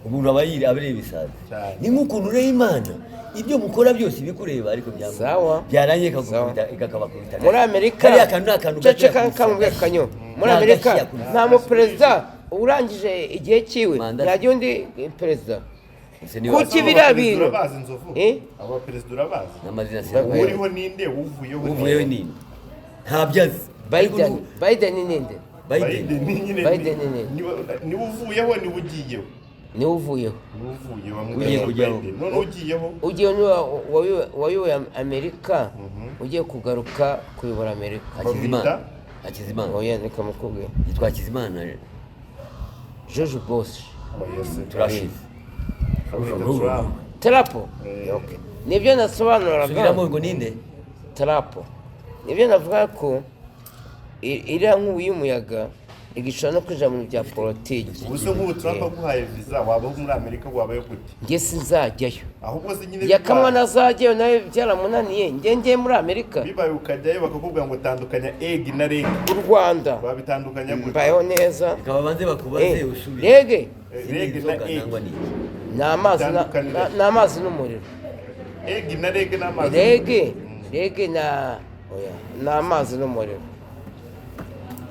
C: umuntu aba areba isazi.
B: Cyane.
C: Ni nk'ukuntu ureba Imana, ibyo mukora byose ibikureba, ariko
A: Sawa.
C: byarangiye
A: Sawa.
C: ikakabakubita.
A: Muri Amerika,
C: Kariya kantu ni akantu
A: cece
C: gatoya
A: kamubwiye
C: kuri
A: Kanyo, muri
C: Ni
A: Amerika
C: agashya kuri
A: nta muperezida urangije igihe cyiwe
C: Manda.
A: ntihajya undi perezida.
C: Ese niba-
A: Kuki
B: Abo
A: biriya
B: baperezida
A: bintu?
B: urabazi, Nzovu?
A: Eh?
B: Abo baperezida urabazi?
C: N'amazina
A: Ndabazi.
B: Uriho ninde? Uvuyeho?
C: Uvuyeho ninde? Ntabyo azi. Ariko
A: Biden. Biden ni ninde?
C: Biden.
B: Biden nyine.
A: Biden ni ninde?
B: Niwe uvuyeho, niwe ugiyeho.
A: Niwe uvuyeho.
B: Niwe uvuyeho.
C: Ugiye kujyaho.
B: Biden none ugiyeho.
A: Ugiye niwe wayoboye Amerika, ugiye kugaruka kuyobora Amerika.
C: Hakizimana.
B: Bamwita?
C: Hakizimana.
A: Oya, reka mukubwire.
C: Yitwa Hakizimana.
A: George Bush.
B: Oh, yes.
C: Turashize.
B: Bamwita Trump.
A: Tarapo.
B: Eh.
A: Okay. Nibyo nasobanuraga.
C: Subiramo ngo ninde?
A: Tarapo, nibyo navuga ko iriya nkubi y'umuyaga igishobora no kwinjira mu bintu bya politiki.
B: Ubu se nk'ubu Trump aguhaye visa, wabaho muri Amerika, wabayo gute?
A: Njye sinzajyayo.
B: Ahubwo se nyine
A: Yakamwa nazajyayo, nawe byaramunaniye, njye ngiye muri Amerika?
B: Bibaye ukajyayo bakakubwira ngo tandukanya egg na reg,
A: U Rwanda
B: wabitandukanya gute?
A: mbayeho neza.
C: Reka babanze bakubaze, usubire.
A: Rege
C: Si ni
B: Reg na
C: inzoga
B: egg.
C: nangwa ni iki?
A: Ni amazi
B: Itandukaniro.
A: ni amazi n'umuriro.
B: Egg na reg n'amazi.
A: Rege, rege na, oya, ni amazi n'umuriro,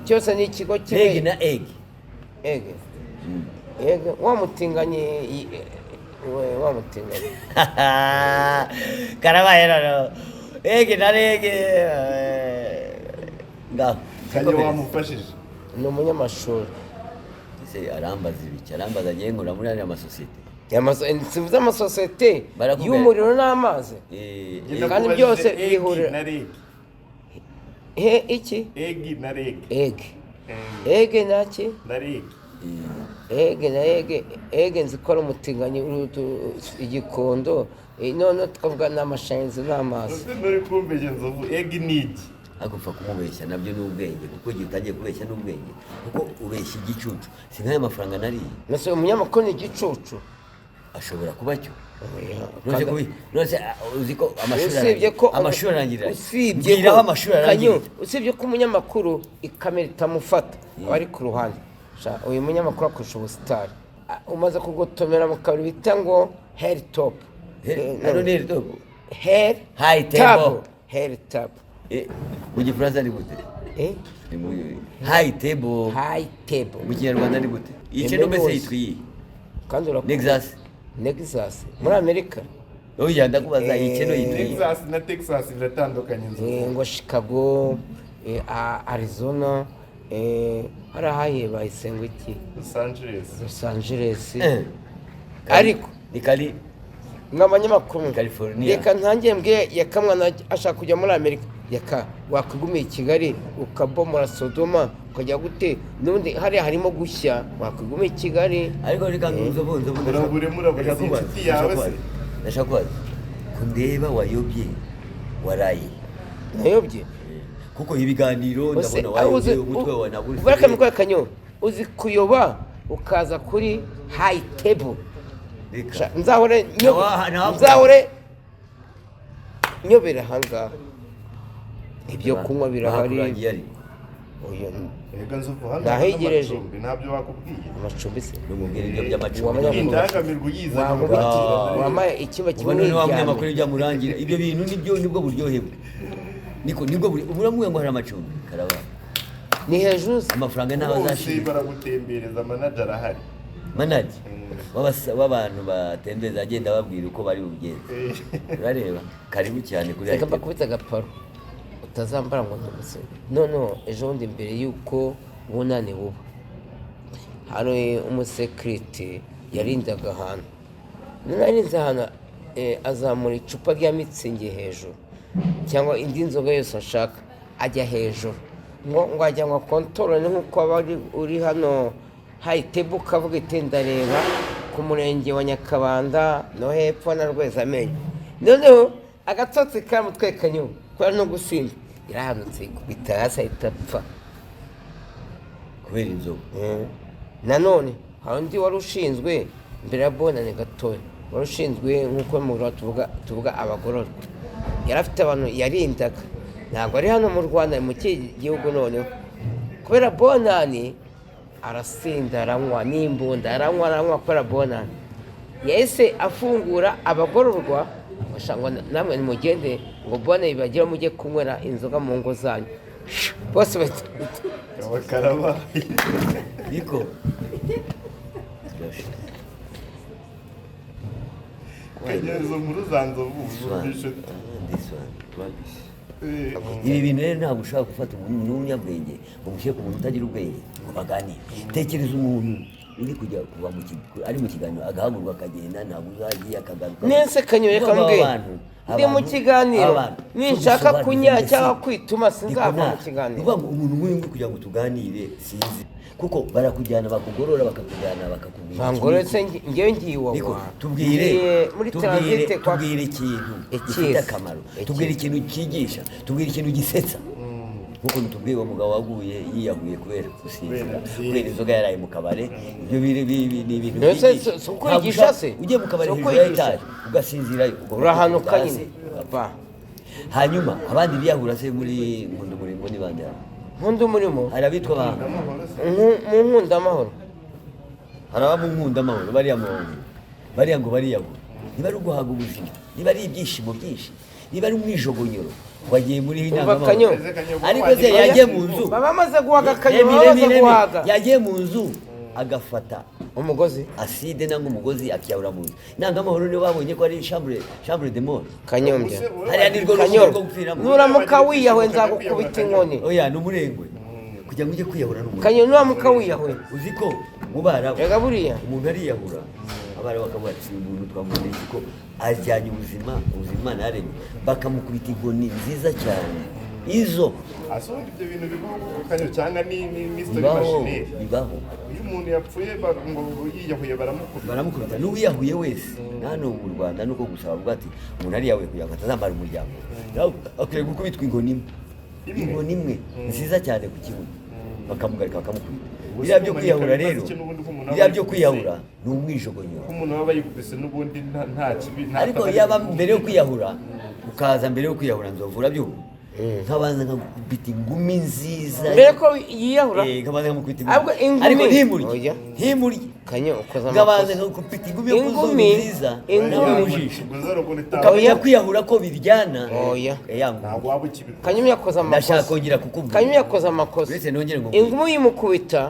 A: cyose ni ikigo kimwe.
C: Reg na egg.
A: Ege, ege wa mutinganyi, we wa mutinganyi.
C: Karabaye noneho. Egg na reg. Ngaho.
B: Kanyo, wamufashije.
A: Ni umunyamashuri.
C: Ese arambaza ibiki? Arambaza agiye nkora muri ariya masosiyete.
A: Sivuze amasosiyete
C: Barakubwira.
A: y'umuriro n'amazi.
B: Njye
A: Kandi
B: nakubajije
A: byose
B: egg
A: bihurira.
B: na reg.
A: He iki?
B: Egg na reg.
A: Ege, ege naki?
B: Na reg.
A: Ege na ege, ege nzi ko ari umutinganyi igikondo. None tukavuga ni amashanyarazi n'amazi.
B: Ese nturi kumbeshya, Nzovu? Egg ni iki?
C: Ariko upfa kumubeshya nabyo ni ubwenge, kuko igihe utangiye kubeshya ni ubwenge, kuko ubeshya igicucu. Si nk'aya mafaranga nariye.
A: Nase umunyamakuru ni igicucu?
C: Ashobora kuba cyo.
A: Oya,
C: None none uzi ko amashuri
A: usibye
C: arangira,
A: ko
C: amashuri arangirira
A: usibye
C: mbwira
A: ko
C: aho amashuri
A: Kanyo,
C: arangirira.
A: usibye ko umunyamakuru ikamera itamufata, aba ari ku ruhande. Sha, uyu munyamakuru akurusha ubusitari. Umaze kugotomera mu kabari bita ngo heri topu.
C: Hano ni heri top.
A: Heri
C: High table.
A: Heri top.
C: Mu gifaransa ni gute? Ni high table.
A: High table.
C: Mu kinyarwanda ni gute? Iyi
A: Eme
C: channel mbese
A: hose.
C: yitwa iyi?
A: Kandi urakunda.
C: Nexus.
A: Nexus muri Amerika.
C: Oya, ndakubaza, iyi channel yitwa iyi?
B: Texas na Texas biratandukanye, Nzovu.
A: Ngo Chicago, Arizona, hari ahahiye bahise ngo iki?
B: Los Angeles.
A: Los Angeles.
C: Eh.
A: Ariko
C: Ni kali.
A: Mwa banyamakuru,
C: California.
A: Reka ntangiye mbwiye Yakamwana ashaka kujya muri Amerika. Yaka, wakwigumiye i Kigali ukabomora Sodoma, ukajya gute n'ubundi hariya harimo gushya, wakwigumiye i Kigali.
C: Ariko reka, Nzovu, Nzovu,
B: Murabure, murabure,
C: ndashaka
B: si
C: kubaza,
B: inshuti yawe
C: ndashaka
B: se?
C: kubaza, ndashaka kubaza ko ndeba wayobye, waraye.
A: Nayobye?
C: Kuko ibiganiro
A: Ose,
C: ndabona wayobye,
A: uzi-
C: umutwe wawe ntabwo uri
A: Bareka mikoro kanyo, uzi kuyoba ukaza kuri high table.
C: Reka.
A: Nzahore nzahore nyobera ahangaha, ibyo kunywa birahari.
C: Bakurangiye ariko.
A: Oya,
B: Erega Nzovu, hano
A: Nahegereje.
B: n'amacumbi ntabyo bakubwiye.
A: Amacumbi se?
C: Numubwira ibyo by'amacumbi.
A: Wamenya-
B: Indangamirwa uyizanye
A: Waba-
B: mu bakira.
A: Wampaye icyumba
C: Ubu
A: kimwe
C: none wa
A: n'iryamye.
C: munyamakuru byamurangira, ibyo bintu nibyo nibwo buryohe bwe, niko nibwo buri uramubwira ngo hari amacumbi karaba.
A: Ni hejuru se?
C: Amafaranga ntaho
B: Bose
C: azashira.
B: baragutembereza, manager arahari.
C: Manager w'abantu batembeza agenda ababwira uko bari bugenze. Urareba, karibu cyane kuri
A: Reka
C: item.
A: mbakubita agaparo utazambara ngo ndumutse. Noneho ejo bundi mbere y'uko ubunani buba, hari umusekirite yarindaga ahantu, none yarinze ahantu, azamura icupa rya Mützig hejuru cyangwa indi nzoga yose ashaka, ajya hejuru ngo ajya ngo kontorore nk'uko aba uri hano high table, ukavuga iti ndareba ku murenge wa Nyakabanda no hepfo na Rwezamenyo. Noneho agatotsi karamutwekanye kubera no gusinda, yarahanutse yikubita hasi ahita apfa.
C: Kubera inzoga?
A: Nanone hari undi wari ushinzwe mbere ya bonane gatoya, wari ushinzwe nk'uko mu Rwanda tuvuga abagororwa, yari afite abantu yarindaga, ntabwo ari hano mu Rwanda, ni mu kindi gihugu. Noneho kubera bonani arasinda, aranywa n'imbunda, aranywa, aranywa. Kubera bonani yahise afungura abagororwa ngo namwe nimugende, ngo bone bibagire mujye kunywera inzoga mu ngo zanyu bose bahita
B: Kaba karabaye.
C: Niko.
B: Kagera izo nkuru za Nzovu uzumvishe.
C: This one, rubbish. Ibi bintu rero ntabwo ushobora gufata umuntu w'umunyabwenge ngo umushyire ku muntu utagira ubwenge ngo baganire. Tekereza umuntu uri kujya kuva mu ari mu kiganiro agahaguruka akagenda, ntabwo uzagiye akagaruka.
A: Nense kanyo, reka
C: Urumva aba
A: mbwire.
C: bantu,
A: Ndi mu kiganiro.
C: abantu,
A: Ninshaka
C: so
A: kunyara
C: gusobanura
A: cyangwa
C: mbese.
A: kwituma, sinzava mu
C: Niko
A: kiganiro.
C: Ni ukuvuga ngo umuntu nk'uyu nguyu kugira ngo tuganire sinzi, kuko barakujyana bakugorora, bakakujyana bakakubwira iki
A: Bangoretse
C: n'iki.
A: Ngewe ngiye iwawa.
C: Niko, tubwire.
A: Ngiye muri
C: Tubwire,
A: transit kwa
C: tubwire ikintu
A: Ikizi.
C: gifite akamaro,
A: Ikizi.
C: tubwire ikintu cyigisha, tubwire ikintu gisetsa, nk'ukuntu tubwiye uwo mugabo waguye yiyahuye kubera gusinzira,
B: Kubera byeri.
C: kubera inzoga yaraye mu kabare. Ibyo ni ibintu
A: Mbese
C: byigisha.
A: si ukwigisha
C: Ntabwo
A: se?
C: ugiye mu kabare
A: Si
C: hejuru ya
A: ukwigisha?
C: etaje ugasinzirayo, ugomba
A: Urahanuka
C: kwikubita
A: nyine
C: hasi.
A: Ba.
C: Hanyuma abandi biyahura se muri Nkunda Umurimo ni bande hano?
A: Nkunda Umurimo?
C: Hari abitwa ba
A: Mu Nkunda Amahoro.
C: Hari aba mu Nkunda Amahoro, bariya mu bariya ngo bariyahura. Niba ari uguhaga ubuzima, niba ari ibyishimo byinshi, niba ari umwijogonyoro wagiye muri
A: Umva
C: intangamahoro.
A: Kanyo.
C: Ariko se yagiye mu nzu
A: Baba bamaze guhaga Kanyo,
C: Remi,
A: baba
C: Remi,
A: bamaze
C: Remi,
A: guhaga.
C: Yagiye mu nzu agafata
A: umugozi.
C: Acide nangwa umugozi akiyahura mu nzu. Intangamahoro niyo babonye ko ari chambre de mort.
A: Kanyombya.
C: Hariya ni rwo rubuga
A: Kanyombya,
C: rwo gupfiramo.
A: nuramuka wiyahuye nzagukubita inkoni.
C: Oya, ni umurengwe kugira ngo ujye kwiyahura, ni umurengwe.
A: Kanyo, nuramuka wiyahuye.
C: Uzi ko mu Barabu
A: Rega buriya
C: umuntu ariyahura, abarabu bakavuga ati uyu muntu twamuboneye iki ko ajyanye ubuzima, ubuzima Imana yaremye, bakamukubita inkoni nziza cyane izo.
B: Ase ubundi ibyo bintu bibaho Kanyo, cyangwa ni story
C: Bibaho.
B: machineri?
C: Bibaho.
B: Iyo umuntu yapfuye ngo yiyahuye baramukubita?
C: Baramukubita n'uwiyahuye wese. Hano mu Rwanda nuko gusa bavuga ati umuntu ariyahuye kugira ngo atazambara umuryango. Nawe akwiye gukubitwa inkoni imwe.
B: Imwe?
C: Inkoni imwe nziza cyane ku kibuno, bakamugarika bakamukubita.
B: Ubwo
C: Biriya
B: se
C: byo
B: umanika
C: kwiyahura
B: bimaze
C: rero,
B: iki n'ubundi ko umuntu aba
C: biriya byo
B: yikubise?
C: kwiyahura ni umwijogonyoro.
B: Ko umuntu aba yikubise n'ubundi nta kibi nta
C: Ariko
B: kabari.
C: yaba mbere yo kwiyahura, ukaza mbere yo kwiyahura, Nzovu, urabyumva, nkabanza nkagukubita ingumi nziza.
A: Mbere ko yiyahura?
C: Eh, nkabanza nkamukubita
A: Ahubwo
C: ingumi,
A: ingumi.
C: ariko ntimurye.
A: Oya.
C: Ntimurye.
A: Kanyo, ukoze
C: Nkabanza
A: amakosa.
C: nkagukubita ingumi yo ku zuru
A: Ingumi,
C: nziza
A: ingumi.
C: nawe mu jisho.
B: Ubwo zaro ukuntu
C: Ukamenya
A: Oya.
C: kwiyahura ko biryana.
A: Oya.
C: Eh, ya ngumi.
B: Ntabwo waba ukibikora.
A: Kanyombya yakoze
C: Ndashaka
A: amakosa.
C: kongera kukubwira.
A: Kanyombya yakoze amakosa.
C: Uretse nongere ngo
A: Ingumi uyimukubita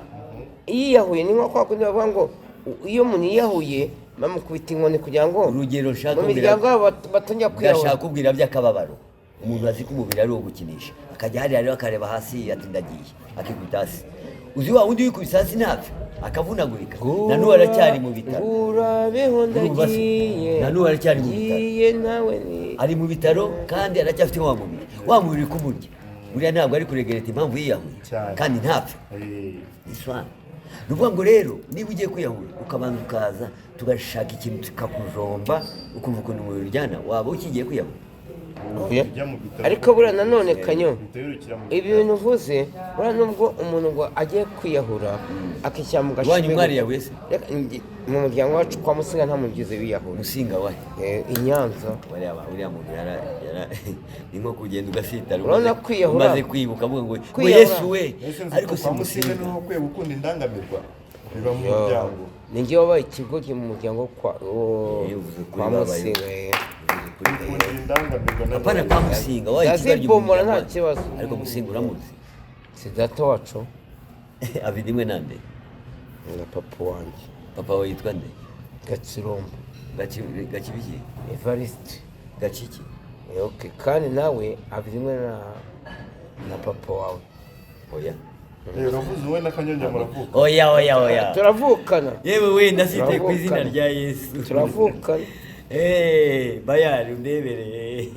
A: yiyahuye ni nko kwa kundi bavuga ngo iyo umuntu yiyahuye bamukubita inkoni kugira ngo
C: Urugero nshaka
A: mu
C: kubwira-
A: miryango yabo batongera kwiyahura.
C: Ndashaka kubwira by'akababaro, umuntu azi ko umubiri ari uwo gukinisha, akajya hariya rero akareba hasi ati ndagiye, akikubita hasi. Uzi wa wundi wikubise hasi ntapfe? Akavunagurika, na n'ubu aracyari mu bitaro.
A: Urabeho.
C: Urumva se?
A: Ndagiye.
C: Na n'ubu aracyari mu bitaro.
A: Ngiye nawe ni
C: Ari mu bitaro kandi aracyafite wa mubiri, wa mubiri kumurya. Buriya ntabwo ari kuregereta impamvu yiyahuye.
B: Cyane.
C: Kandi ntapfe. Iswana ni ukuvuga ngo rero niba ugiye kwiyahura, ukabanza ukaza tugashaka ikintu tukakujomba, ukumva ukuntu umubiri uryana, waba ukigiye kwiyahura?
A: Oya.
B: Ujya mu bitaro.
A: Ariko buriya nanone, Kanyo,
B: Uhita wirukira mu
A: ibi
B: bitaro.
A: bintu uvuze, buriya nubwo umuntu ngo agiye kwiyahura akishyira mu
C: Iwanyu
A: gashumi.
C: mwariyahuye se?
A: Reka mu muryango wacu kwa Musinga nta muntu ugize wiyahura.
C: Musinga wahe?
A: I Nyanza.
C: Uriya muntu ni nko kugenda ugasitara.
A: Urabona kwiyahura?
C: Umaze kwibuka avuga ngo
A: Kwiyahura.
C: Yesu we.
B: Ese nzi
C: Ariko
B: ko
C: si
B: kwa Musinga
C: Musinga.
B: niho ukwiye gukunda indangamirwa biba mu muryango.
A: Ni njye wabaye ikigoryi mu muryango kwa
C: Eh, uvuze ukuri.
A: kwa
C: Babaye.
A: Musinga.
C: Uvuze ukuri.
B: Gukundira indangamirwa na
C: Apana
B: none.
C: kwa Musinga wabaye ikigoryi mu
A: Ndazibomora nta
C: muryango.
A: kibazo.
C: Ariko Musinga uramuzi?
A: Si data wacu.
C: Avindimwe nande?
A: Na papa wanjye.
C: Papa wawe yitwa nde?
A: Gatsirombo.
C: Gakibiki?
A: Evariste.
C: Gakiki?
A: Okay. Kandi nawe avimwe na papa wawe.
C: Oya.
B: Uravuze wowe n'Akanyombya muravuka.
C: Oya, oya, oya.
A: Turavukana.
C: Yewe we, ndasitaye ku izina
A: Turavukana.
C: rya Yesu.
A: Turavukana.
C: Eh, Bayari undebere,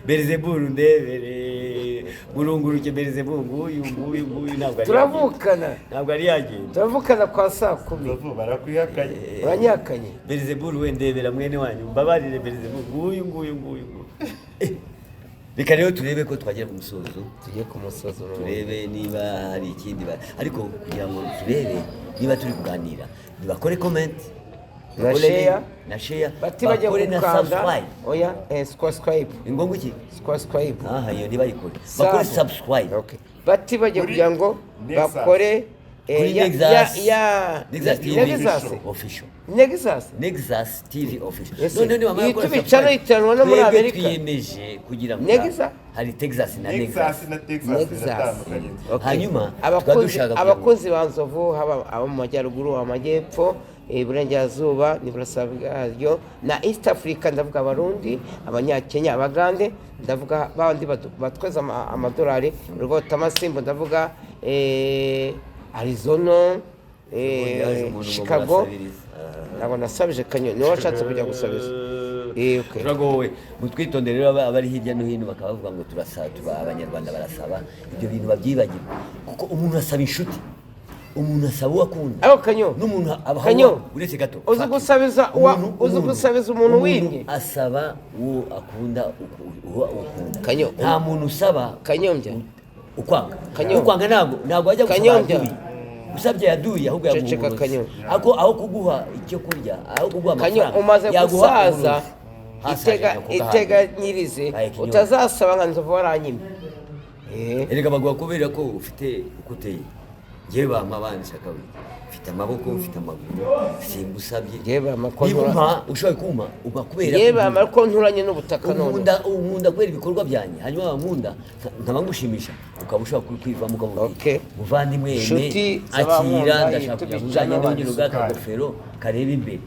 C: Beelzebul undebere, murunguruke Beelzebul, nguyu nguyu nguyu ntabwo ari
A: Turavukana.
C: ntabwo ari yagenda.
A: Turavukana kwa saa kumi.
B: Uravuga barakwihakanye.
A: Uranyakanye.
C: Beelzebul we, ndebera mwene wanyu, mbabarire Beelzebul, nguyu nguyu nguyu nguyu. Reka rero turebe ko twagera ku musozo.
A: Tujye ku musozi n'ubundi.
C: Turebe niba hari ikindi ariko kugira ngo turebe niba turi kuganira, nibakore comment,
A: Na
C: bakore
A: share.
C: na share,
A: Bati bajya
C: bakore na
A: gukanda.
C: subscribe.
A: Oya, subscribe.
C: Ni ngombwa iki?
A: Subscribe.
C: Aha iyo ntibayikore, bakore subscribe.
A: Okay. Bati bajya
B: Kuri
A: kugira ngo
B: Nexus.
A: bakore
C: Kuri
A: ya
C: Nexus.
A: ya
C: Nexus TV
A: Nexus.
C: Official.
A: Nexus.
C: Nexus TV Official.
A: Ese,
C: None nibamara
A: iyi
C: gukora
A: YouTube channel
C: subscribe,
A: iteranwa no muri
C: twebwe
A: Amerika.
C: twiyemeje kugira ngo
A: Nexus?
C: hari Texas na Nexus.
B: Nexus na Texas
A: Nexus.
B: biratandukanye.
A: Okay.
C: Hanyuma tukaba
A: abakunzi
C: dushaka kugira ngo-
A: abakunzi ba Nzovu, haba abo mu majyaruguru, amajyepfo, iburengerazuba n'iburasirazuba na East Africa, ndavuga Abarundi, Abanyakenya, Abagande, ndavuga bandi batweza amadolari rwotamasimbo, ndavuga Arizona,
C: Yaje umuntu ngo
A: Chicago.
C: murasabiriza. Ah.
A: Ntabwo nasabije, Kanyo niwe washatse kujya gusabiza. Okay.
C: Turagowe, mutwitondere rero. Abari hirya no hino bakaba bavuga ngo turasaba, tuba Abanyarwanda barasaba, ibyo bintu babyibagirwa, kuko umuntu asaba inshuti, umuntu asaba uwo akunda.
A: Ariko Kanyo,
C: n'umuntu abaha
A: Kanyo,
C: uretse gato.
A: uzi
C: Fuck you.
A: gusabiza uzi gusabiza umuntu wimye?
C: Asaba uwo akunda, uwo ukunda.
A: Kanyo,
C: nta muntu usaba
A: Kanyombya.
C: ukwanga.
A: Kanyombya.
C: Ukwanga ntabwo wajya gusaba
A: Kanyombya.
C: yaduye. Usabye yaduye ahubwo yaguha
A: Ceceka,
C: uburozi.
A: Kanyombya.
C: Ariko aho kuguha icyo kurya, aho kuguha
A: Kanyo,
C: amafaranga,
A: umaze
C: yaguha
A: gusaza,
C: uburozi. Hasaje nyoko gahanga.
A: iteganyirize
C: Aye, kinyobwa.
A: utazasaba nka Nzovu waranyimye.
C: Erega baguha kubera ko ufite uko uteye. Njyewe bampa banshaka we, mfite amaboko, mfite amaguru, singusabye.
A: Njyewe bampa ko
C: Niba
A: ntura-
C: umpa, ushoboye kumpa, umpa kubera
A: Yewe
C: ko
A: bamara ko nturanye n'ubutaka none.
C: Unkunda kubera ibikorwa byanjye, hanyuma wankunda nkaba ngushimisha, ukaba ushobora kwivamo ukavuga uti,
A: Okay.
C: muvandimwe Aime,
A: Nshuti
C: akira,
A: z'abankunda,
C: ndashaka kugira ngo
A: YouTube
C: uzajye
A: channel
C: nongera ubwa akagofero kareba imbere,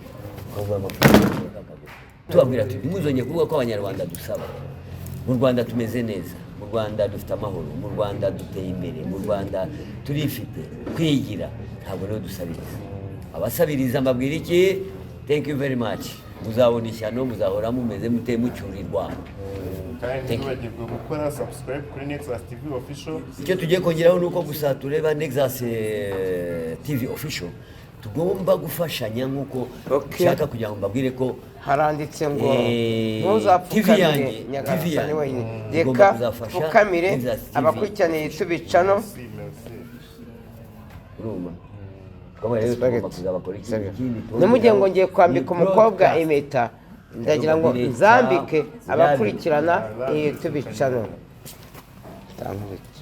C: ukavuga amafaranga akagofero. Tubabwira tuti ntimuzongere kuvuga ko Abanyarwanda dusaba. Mu Rwanda tumeze neza, mu Rwanda dufite amahoro, mu Rwanda duteye imbere, mu Rwanda turifite kwigira, ntabwo rero dusabiriza. Abasabiriza mbabwira iki? Thank you very much, muzabona ishyano, muzahora mumeze mute mucyurirwa.
B: Kandi
C: Thank you.
B: ntibibagirwe gukora subscribe kuri Nexus TV Official.
C: Icyo tugiye kongeraho ni uko gusa tureba Nexus TV Official, tugomba gufashanya nk'uko
A: Okay.
C: nshaka kugira ngo mbabwire ko
A: Haranditse ngo
C: TV
A: ntuzapfukamire
C: yanjye, TV
A: Nyagasani
C: yanjye
A: wenyine,
C: igomba
A: reka
C: kuzafasha
A: pfukamire
C: Nexus TV.
A: abakurikiraniye YouTube channel.
B: Merci, merci.
C: Urumva, twaba rero tugomba kuzabakora ikindi kindi.
A: Ntimugire ngo ngiye kwambika
C: Ni
A: umukobwa
C: broadcast.
A: impeta, ndagira ngo nzambike abakurikirana iyi YouTube channel. Tankubita.